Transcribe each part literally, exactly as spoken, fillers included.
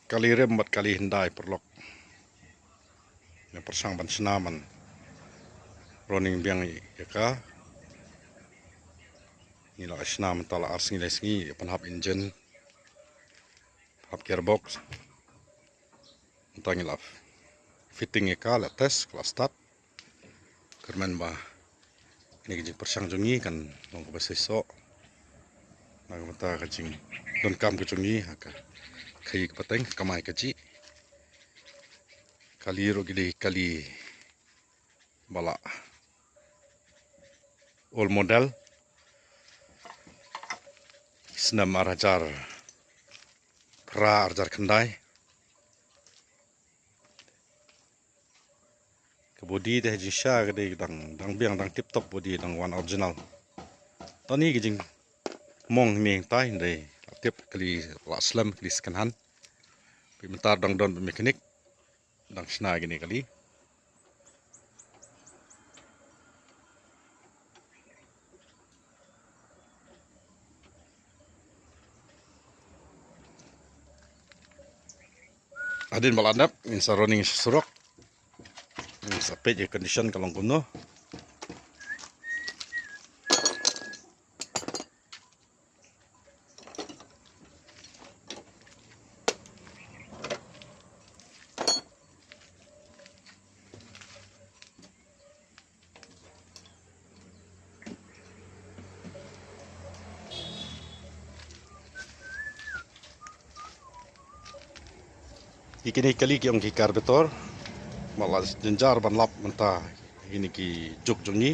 Kali rim bad kali hyndai, paralok. Ngi pyrshang ban shna ban running biang ïa ka. Ngi la shna mynta la ar sngi lai sngi, ïa pynhap engine, hap gearbox. Mynta ngi la fitting ïa ka, la test, la start. Kyrmen ba kane ka jingpyrshang jong ngi kan long kaba seisoh na ka bynta ka jingdonkam ka jong ngi ha ka khaïi ka pateng, kamai kajih. Kali ruh ki dei kali ba la old model, snem ar hajar phra, ar hajar khyndai. Ka body te ha jingshisha ka dei dang, dang biang, dang tip top body, dang wan original. Tang ïa ka jingmong hynne hangtai hynrei la tip kali la slem, kali second hand. Phi mynta dang don ba mechanic dang shna kine kali. Hadien ba la dep ngin sa running sha surok. Ngin sa peit ïa condition ka long kumno. Ïa kine kali ki ong ki carburetor. Ba la jynjar ban lap mynta ïa kine ki juk jong ngi.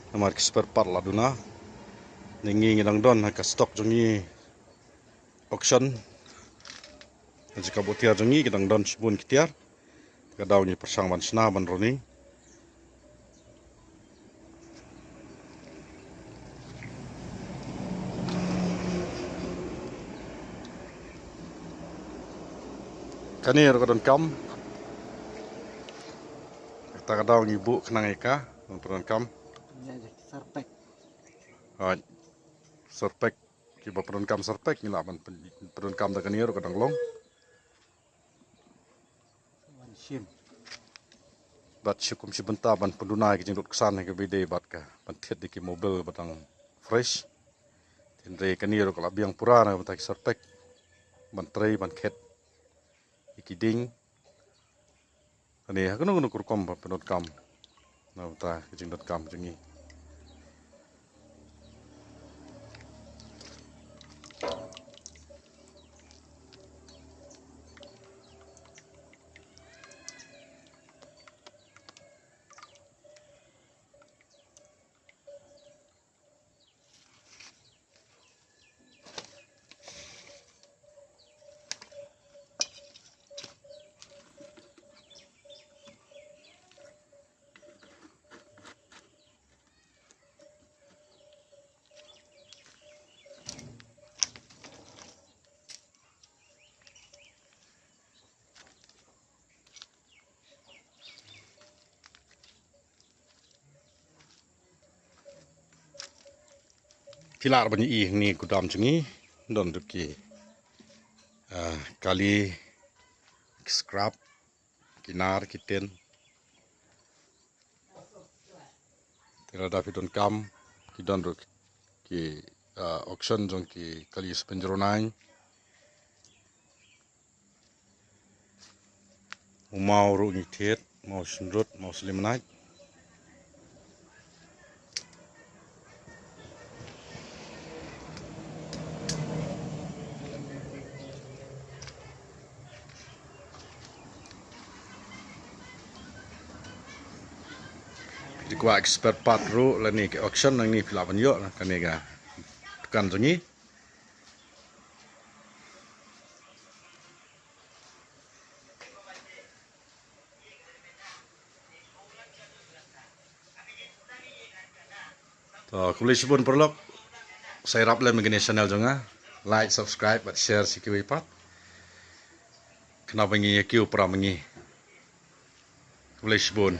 Namar ki spare part la duna. Ngi ngi dang don ha ka stock jong ngi auction. Ka jaka buh tiar jong ngi ki dang don shibun ki tiar. Ka daw ngi pyrshang ban shna ban running. Kane ruh ka donkam. Kata ka daw ngi buh khnang ïa ka, ngan pyndonkam. Ïa, ïa, Serpek. Hooid. Serpek. Kiba pyndonkam Serpek ngi lah ban pyn-, pyndonkam da kane ruh ka dang long. Wan shim. Bad shi kum shi bynta ban pynduna ki jinglut ksan ha kaba ïadei bad ka ban thied da ki mobil ba dang fresh. Hynrei kane ruh ka la biang pura na ka bynta ki Serpek ban trei ban khet ïa ki dieng. Kane ha kano kano ka rukom ba pyndonkam na ka bynta ka jingdonkam jong ngi. Phi lah ban ïohi hangne ha ka gudam jong ngi don ruh ki, ah, kali, ki scrap, ki nar, ki tin. Te lada phi donkam ki don ruh ki, ah, auction jong ki kali seven zero nine. U maw ruh ngi thied, maw shynrut, maw slimanait. Phi kwah ki spare part ruh lane ki auction nangne phi lah ban ïoh na kane ka dukan jong ngi. To, khublei shibun paralok. Sa ïarap lem ïa kane ka channel jong nga. Like, subscribe bad share sha kiwei pat. Khnang ba ngin ïa kiew para ma ngi. Khublei shibun.